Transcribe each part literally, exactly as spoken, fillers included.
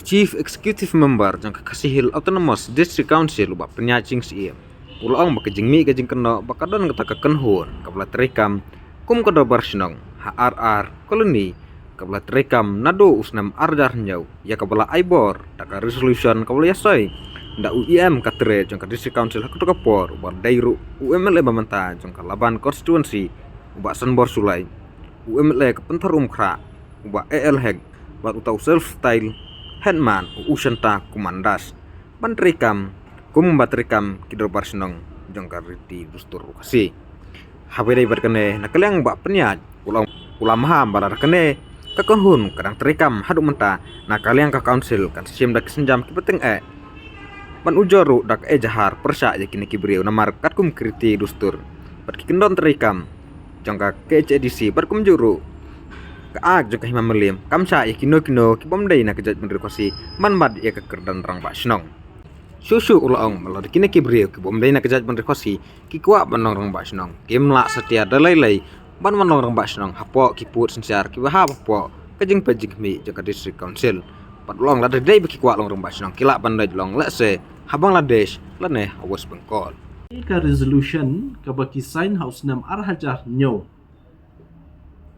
Chief Executive Member jong ka Khasi Hills Autonomous District Council, u Bah Pynïaid Sing Syiem, u la ong ba ka jingmih ka jingkynnoh ba ka don kata ka kynhun kaba la treikam kum ka dorbar shnong ha R R Colony, kaba la treikam naduh u snem ar hajar hynñiew, ïa kaba la ai bor da ka resolution kaba la ïasoi da u E M ka tre jong ka District Council ha kato ka por, uba dei ruh u M L A ba mynta jong ka Laban Constituency, u Bah Sanbor Sulai, u M L A ka Pynthorumkhrah, u Bah A L Hek, bad uta u self style headman, u Ushanta Kumandas, ban treikam kum ba treikam ki dorbar shnong jong ka riti dustur u Khasi. Haba ïadei bad kane, na ka liang Bah Pynïaid u la, u la maham ba lada kane ka kynhun ka dang treikam haduh mynta, na ka liang ka council kan shim da ki sienjam kiba tyngeh ban ujor ruh da ka ejahar pyrshah ïa kine ki briew, namar katkum ki riti dustur bad ki kyndon treikam jong ka K H A D C bad kumjuh ruh ka Act jong ka Hima Mylliem, kam shah ïa kino kino ki bym dei na ka jaitbynriew Khasi man bad ïa ka kyrdan rangbah shnong. Shuh shuh u la ong ba lada kine ki briew ki bym dei na ka jaitbynriew Khasi ki kwah ban long rangbah shnong, kim lah satia da lei lei ban wan long rangbah shnong hapoh ki pud synshar kiba hap hapoh ka jingpeit jingkhmih jong ka District Council. Bad u la ong lada dei ba ki kwah long rangbah shnong, ki lah ban leit long lehse ha Bangladesh lane ha West Bengal. Ka resolution kaba ki sign ha u snem ar hajar hynñiew,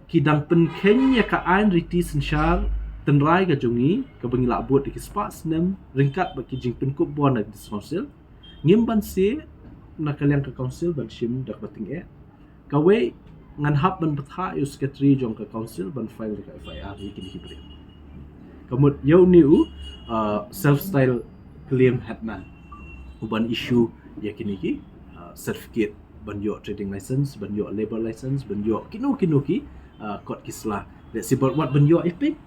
ki dang pynkheiñ ïa ka aiñ riti synshar tynrai ka jong ngi kaba ngi la bud ïa ki spah snem ryngkat bad ki jingpynkup bor na ka District Council. Ngim banse na ka liang ka council ban shim da kaba tyngeh. Kawei, ngan hap ban bthah ïa u secretary jong ka council ban file da ka F I R ïa kine ki briew. Ka mut ïa une u, uh, self style claim headman u ban issue ïa kine ki, uh, certificate ban ïoh trading license, ban ïoh labour license, ban ïoh kino kino ki, uh, kot ki sla. Let's say, wat ban ïoh EPIC.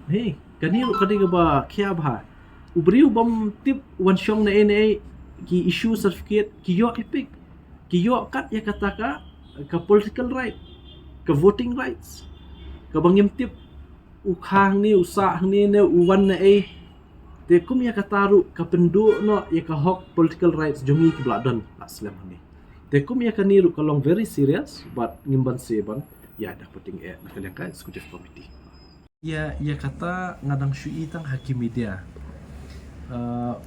Hey, kane ruh ka dei kaba khia bha. U briew bym tip wan shong na N A, ki issue certificate, ki ïoh EPIC, ki ïoh kat ïa kata ka, ka political right, ka voting rights, kaba ngim tip u kha hangne, u sah hangne, ne u wan na ei. Te kum ïa kata ruh ka pynduh noh ïa ka hok political rights jong ngi kiba la don la slem hangne. Te kum ïa kane ruh ka long very serious, bad ngim banse ban ïa da putting eh na ka liang ka executive committee. Ïa, ïa kata nga dang shu i tang ha ki media. Uh,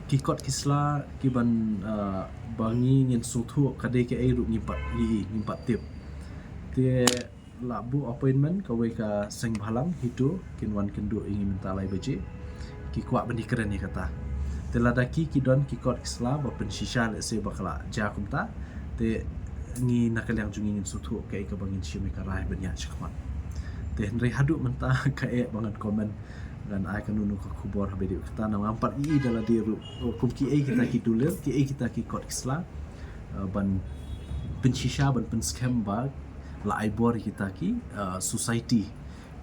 ki kot ki sla ki ban, uh, ba ngi ngin sngewthuh ka dei kaei ruh ngim pat i, ngim pat tip. Te la buh appointment kawei ka seng bhalang HITO, kin wan kynduh ïa ngi mynta lai baje. Ki kwah ban ïakren ïa kata. Te lada ki, ki don ki kot ki sla ba pynshisha lehse ba ka la jia kumta, te ngi na ka liang jong ngi ngin sngewthuh kaei kaba ngin shim ïa ka rai ban ïa shakhmat. Te hynrei haduh mynta kaei ba ngan comment, ngan ai kano kano ka khubor haba ïadei kata, namar ngam pat i da lade ruh, oh, kum kiei kita ki dulor, kiei kita ki kot ki sla, uh, ban pynshisha, ban pynskhem ba la ai bor ïa kita ki, uh, society,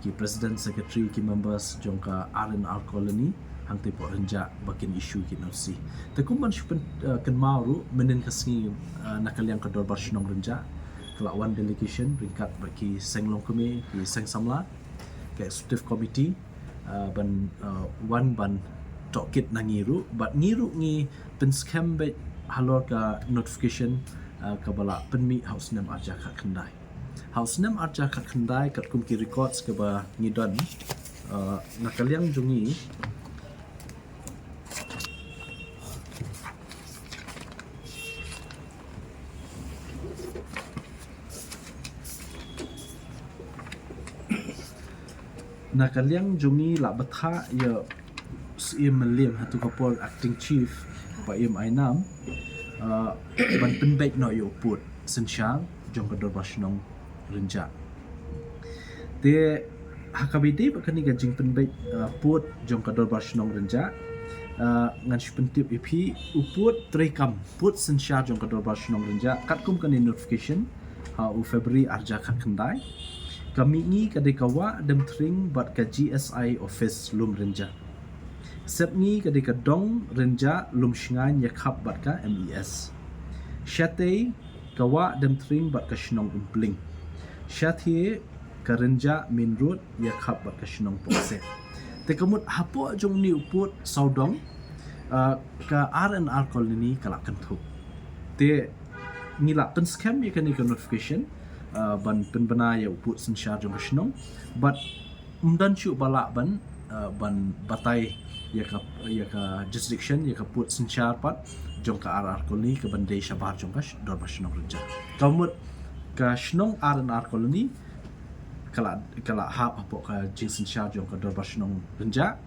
ki president, secretary, ki members jong ka R and R Colony hangtei hapoh Rynjah ba kin issue ki N O C. Te kum ban shu pyn, uh, kynmaw ruh, mynhynnin ka sngi, uh, na ka liang ka Dorbar Shnong Rynjah ka la wan delegation ryngkat bad ki seng longkmie, ki seng samla, ka executive committee, uh, ban, uh, wan ban tohkit na ngi ruh, bad ngi ruh ngi pynskhem beit halor ka notification, uh, kaba la pynmih ha u snem ar hajar khatkhyndai. Ha u snem ar hajar khatkhyndai, katkum ki records kaba ngi don, uh, na ka liang jong ngi, na ka liang jong ngi la bthah ïa u Syiem Mylliem, ha tu ka por acting chief, Bah Ïeim Ainam, uh, ban pynbeit noh ïa u pud synshar jong ka Dorbar Shnong Rynjah. Te ha kaba ïadei bad kane ka jingpynbeit, uh, pud jong ka Dorbar Shnong Rynjah, uh, ngan shu pyntip ïa phi, u pud treikam, pud synshar jong ka Dorbar Shnong Rynjah, katkum kane notification ha u February ar hajar khatkhyndai, ka mihngi ka dei ka Wah Demthring bad ka G S I office Lum Rynjah. Sepngi ka dei ka Dong Rynjah Lumshngaiñ ïakhap bad ka M E S. Shatei ka Wah Demthring bad ka shnong Umpling. Shathie ka Rynjah Main Road ïakhap bad ka shnong Pongset. Te ka mut hapoh jong une u pud sawdong, uh, ka R and R Colony ka la kynthup. Te ngi la pynskhem ïa kane ka notification, uh, ban pynbna ïa u pud synshar jong ka shnong, bad ym don shuh ba lah ban, uh, ban batai ïa ka, ïa ka jurisdiction, ïa ka pud synshar pat jong ka R R Colony ka ban dei shabar jong ka sh-, Dorbar Shnong Rynjah. Ka mut ka shnong R and R Colony ka la, ka la hap hapoh ka jingsynshar jong ka Dorbar Shnong Rynjah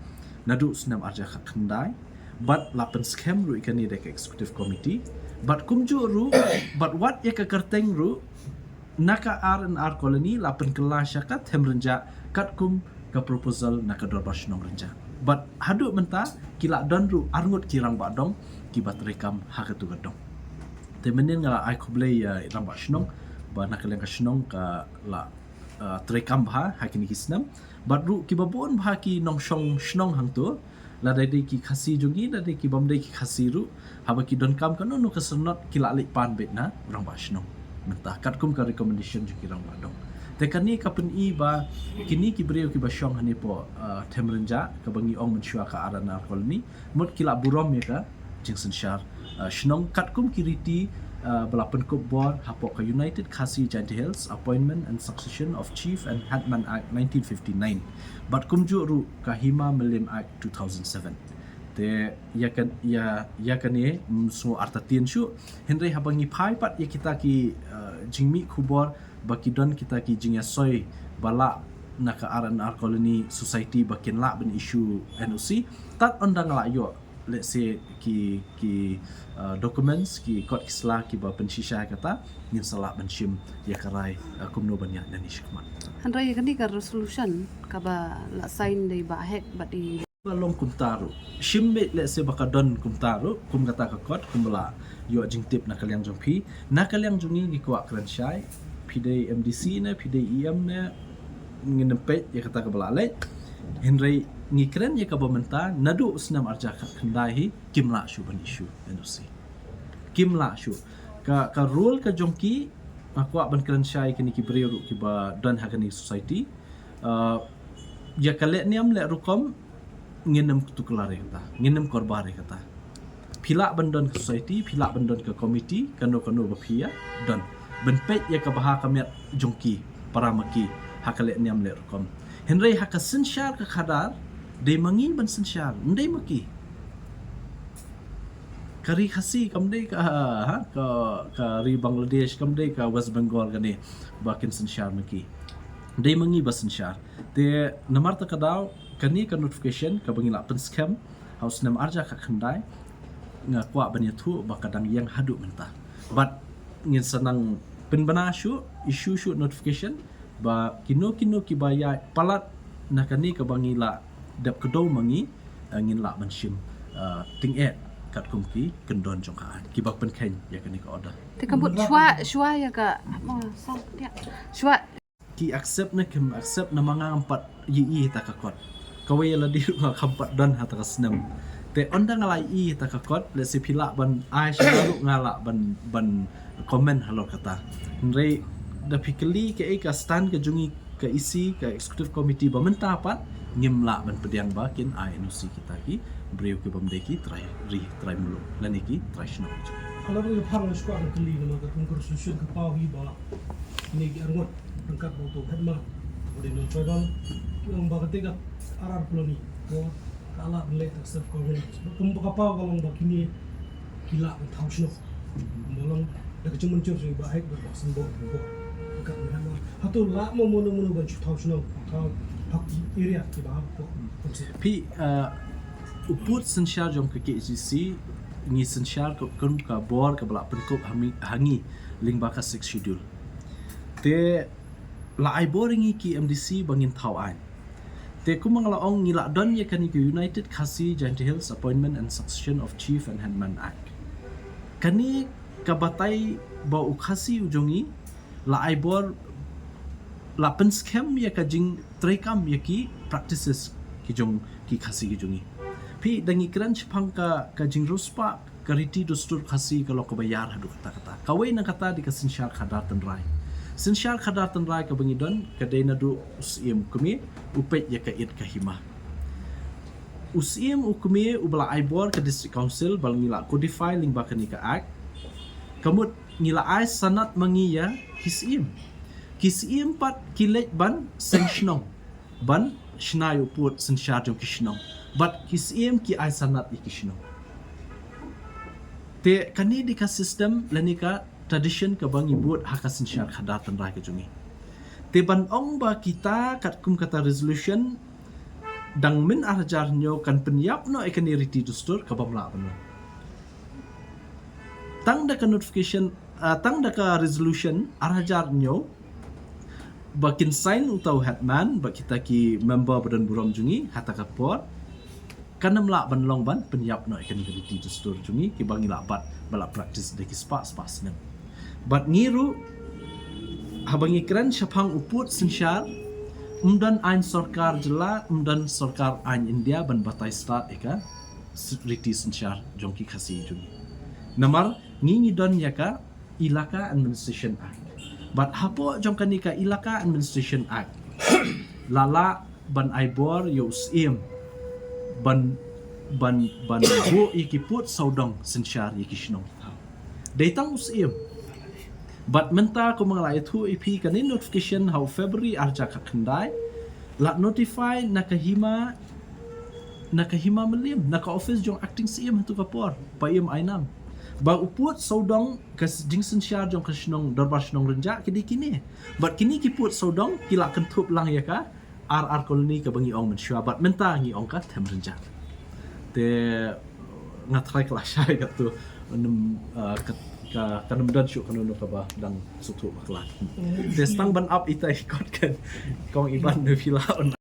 naduh snem arhajar khatkhyndai. Bad la pynskhem ruh ïa kane da ka executive committee. Bad kumjuh ruh, bad wat ïa ka kyrteng ruh, na ka R and R Colony la pynkylla sha ka Them Rynjah katkum ka proposal na ka Dorbar Shnong Rynjah. Bad haduh mynta ki la don ruh arngut ki rangbah dong kiba treikam ha katu ka dong. Te mynnin nga la ai khublei ïa i rangbah shnong ba na ka liang ka shnong ka la, uh, treikam bha ha kine ki snem. Bad ruh kiba bun bha ki nongshong shnong hangto, lada dei ki Khasi jong ngi, lada dei ki bym dei ki Khasi ruh, haba ki donkam kano kano ka syrnod ki la leit pan beit na u rangbah shnong mynta katkum ka recommendation jong ki rangbah dong. Te kane ka pyni ba kine ki briew kiba shong hangne hapoh, uh, Them Rynjah kaba ngi ong mynshuwa ka R and R Colony, mut ki la burom ïa ka jingsynshar, uh, shnong katkum ki riti, uh, ba la pynkup bor hapoh ka United Khasi Jaintia Hills Appointment and Succession of Chief and Headman Act nineteen fifty-nine. Bad kumjuh ruh ka Hima Mylliem Act two thousand seven. Te ïa ka, ïa, ïa kane, mm, sngew artatien shuh. Hynrei haba ngi phai pat ïa kita ki, uh, jingmih khubor ba ki don kita ki jingïasoi ba lah na ka R and R Colony Society ba kin lah ban issue N O C. Tad ynda nga la ïoh, let's say, ki, ki, uh, documents, ki kot ki sla kiba pynshisha ïa kata, ngin sa lah ban shim ïa ka rai, uh, kumno ban ïaid nangne shakhmat. Hynrei ïa kane ka resolution kaba la sign da i Bah Hek bad i Ba long kumta ruh. Shim beit, let's say, ba ka don kumta ruh, kum kata ka kot, kumba la ïoh jingtip na ka liang jong phi. Na ka liang jong ngi ngi kwah kren shai, phi dei M D C ne, phi dei E M ne, ngin ym peit ïa kata kaba la leit. Hynrei ngi kren ïa kaba mynta, naduh u snem arhajar khatkhyndai hi, kim lah shuh ban issue N O C. Kim lah shuh. Ka, ka rule ka jong ki, nga kwah ban kren shai kine ki briew ruh kiba don ha kane society. Uh, ïa ka leh niam leh rukom, ngin ym tuklar ïa kata, ngin ym korbar ïa kata. Phi lah ban don ka society, phi lah ban don ka committee, kano kano ba phi ïa don. Ban peit ïa ka bha ka miat jong ki para ma ki ha ka leh niam leh rukom. Hynrei ha ka synshar ka khadar, dei ma ngi ban synshar, ym dei ma ki. Ka ri Khasi kam dei ka, ha, ka, ka ri Bangladesh, kam dei ka West Bengal kane ba kin synshar ma ki. Dei ma ngi ba synshar. Te namar kata ka daw, kane ka notification kaba ngi la pynskhem ha u snem arhajar khatkhyndai, nga kwah ban ïathuh ba ka dang ïeng haduh mynta. Bad ngin sa nang pynbna shuh, issue shuh notification ba kino kino kiba ïaid palat na kane kaba ngi la dep kdew ma ngi, eh, ngin lah ban shim, eh, tyngeh katkum ki kyndon jong ka aiñ kiba pynkheiñ ïa kane ka order. Te ka mut shuwa, shuwa ïa ka, oh, sa, ïa. Shuwa. Ki accept ne kim accept, namar nga ngam pat ïohi ïa kata ka kot. Kawei ïa lade ruh nga ngam pat don ha kata ka snem. Te ynda nga la ïohi ïa kata ka kot, let's say phi lah ban ai sha nga ruh nga lah ban, ban comment halor kata. Hynrei da phi kylli kaei ka stand ka jong ngi ka E C, ka executive committee ba mynta pat, ngim lah ban pdiang ba kin ai N O C kita ki briew ki bym dei ki trai ri, trai muluk lane ki trai shnong. Ka la ruh ïa pha nga shu kwah ban kylli namar katkum ka resolution ka paw hi ba kine ki arngut ryngkat bad uto u headman, uba dei non tribal, ki ong ba kata ka R R Colony ko ka lah ban leh da ka self governance. Kumba ka paw ka long ba kine ki lah ban thaw shnong. Kumba long da ka jingmynjur jong i Bah Hek bad Bah Symboh, ryngkat bad u headman. Hato lah mo mano mano ban shu thaw shnong, thaw ha ki area kiba hapoh council? Phi, uh, u pud synshar jong ka K H A D C, ngi synshar ka, kum ka bor kaba la pynkup ha mi, ha ngi lyngba ka Sixth Schedule. Te la ai bor ïa ngi ki M D C ba ngin thaw aiñ. Te kumba nga la ong, ngi la don ïa kane ka United Khasi Jaintia Hills Appointment and Succession of Chief and Headman Act. Kane ka batai ba u Khasi u jong ngi la ai bor, la pynskhem ïa ka jingtreikam ïa ki practices ki jong ki Khasi ki jong ngi. Phi, da ngi kren shaphang ka, ka jingriewspah ka riti dustur Khasi ka long kaba ïar haduh katta katta. Kawei na kata dei ka synshar khadar tynrai. Synshar khadar tynrai kaba ngi don ka dei naduh u Syiem u kmie u peit ïa ka ïit ka hima. U Syiem u kmie uba la ai bor ka District Council ba ngi la codify lyngba kane ka Act. Ka mut ngi la ai sanad ma ngi ïa ki Syiem. Ki Syiem pat ki leit ban seng shnong, ban shna ïa u pud synshar jong ki shnong. Bad ki siem ki ai sanad ïa ki shnong. Te kane dei ka system lane ka tradition kaba ngi bud ha ka synshar khadar tynrai ka jong ngi. Te ban ong ba kita katkum kata resolution dang mynta ar hajar hynñiew kan pynïap noh ïa kane riti dustur, kaba ym lah ban long. Tang da ka notification, ah, tang da ka resolution ar hajar hynñiew ba kin sign uta u headman bad kita ki member ba don burom jong ngi ha kata ka por, kan ym lah ban long ban pynïap noh ïa kane ka riti dustur jong ngi kiba ngi la bat, ba la practice da ki spah spah snem. Bad ngi ruh, haba ngi kren shaphang u pud synshar, ym don aiñ sorkar jylla, ym don sorkar aiñ India ban batai stad ïa ka s-, riti synshar jong ki Khasi jong ngi. Namar ngi ngi don ïa ka Elaka Administration Act. Bad hapoh jong kane ka Elaka Administration Act, la lah ban ai bor ïa u siem ban, ban, ban buh ïa ki pud sawdong synshar ïa ki shnong ki thaw. Dei tang u siem. Bad mynta kumba nga la ïathuh ïa phi, kane notification ha u February ar hajar khatkhyndai, la notify na ka hima, na ka hima Mylliem, na ka office jong acting siem ha tu ka por, ba im ai nam. Ba u pud sawdong ka s-, jingsynshar jong ka shnong, dorbar shnong Rynjah ki dei kine. Bad kine ki pud sawdong ki la kynthup lang ïa ka ar ar colony kaba ngi ong mynshuwa, bad mynta ngi ong ka Them Rynjah. Te nga tharai ka la shai katto, nym, ah, ka, ka, kan ym don shuh kano kano kaba dang sngewthuh bakla. Te tang ban ap ita i kot kan, kong Iban ne phi la ong.